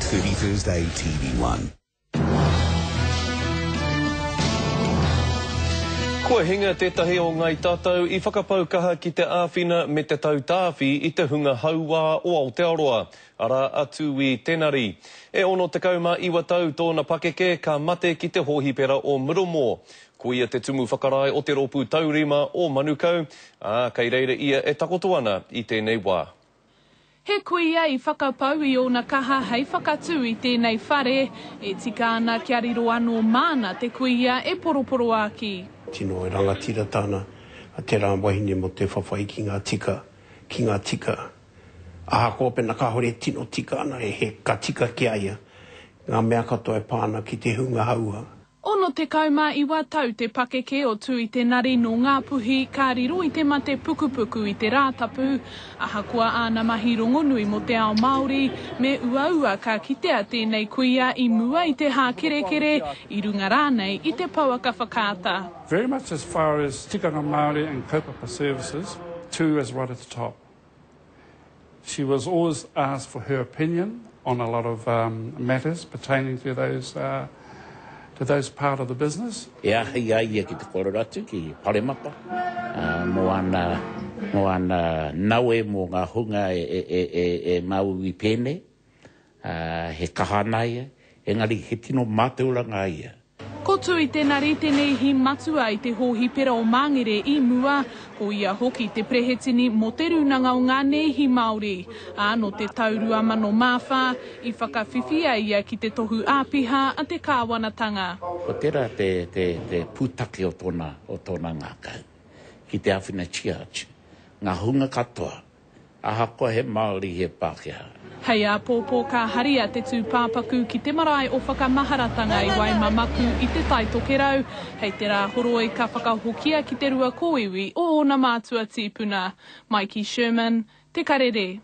6.30 Thursday, TV1. Kua hinga tētahi o Ngāi Tātou i whakapau kaha ki te āwhina me te tautāwhi i te hunga hauā o Aotearoa, arā a Tūī Tenari. E 69 tau tōna pakeke ka mate ki te hōhipera o Middlemore. Ko ia te tumu whakarae o te rōpū taurima o Manukau, ā, kei reira ia e takoto ana i tēnei wā. He kuia i whakapau i ōna kaha hei whakatū i tēnei whare, e tika ana kia riro anō māna te kuia e poroporoāki. Tino rangatira tāna a tērā wahine mō te whawhai ki ngā tika, ki ngā tika. Ahakoa pena kāore e tino tika ana, he ka tika ki a ia ngā mea katoa e pā ana ki te hunga hauā. 69 tau te pakeke o Tui Te Nari nō Ngāpuhi ka riro i te mate pukupuku i te Rātapu. Ahakoa āna mahi rongonui mō te ao Māori, me uaua ka kitea tēnei kuia i mua i te hākerekere, i runga rānei i te pouaka whakaata. Very much as far as tikanga Māori and kaupapa services, Tū is right at the top. She was always asked for her opinion on a lot of um, matters pertaining to those, uh, to those part of the business. E āhei ai ia ki te kōrero atu ki Paremata uh, mō ana, mō ana nawe mō ngā hunga e, e, e, e, e māuiui pēnei. Uh, he kaha ana ia, engari he tino mātauranga ia. Ko Tui Te Nari te nēhi matua i te hōhipera o Māngere i mua, ko ia hoki te perehetini mō te Rūnanga o ngā Nēhi Māori, ā, nō te tau 2004, i whakawhiwhia ia ki te tohu āpiha a te kāwanatanga. Ko tērā te, te, te pūtake o tōna, o tōna ngākau, ki te āwhinatia atu ngā hunga katoa Ahakoa he Māori, he Pākehā. Hei āpōpō ka haria te tūpāpaku ki te marae o Whakamaharatanga i Waimamaku i Te Tai Tokerau. Hei te Rāhoroi ka whakahokia ki te rua kōiwi o ōna mātua tīpuna. Maiki Sherman, Te Karere.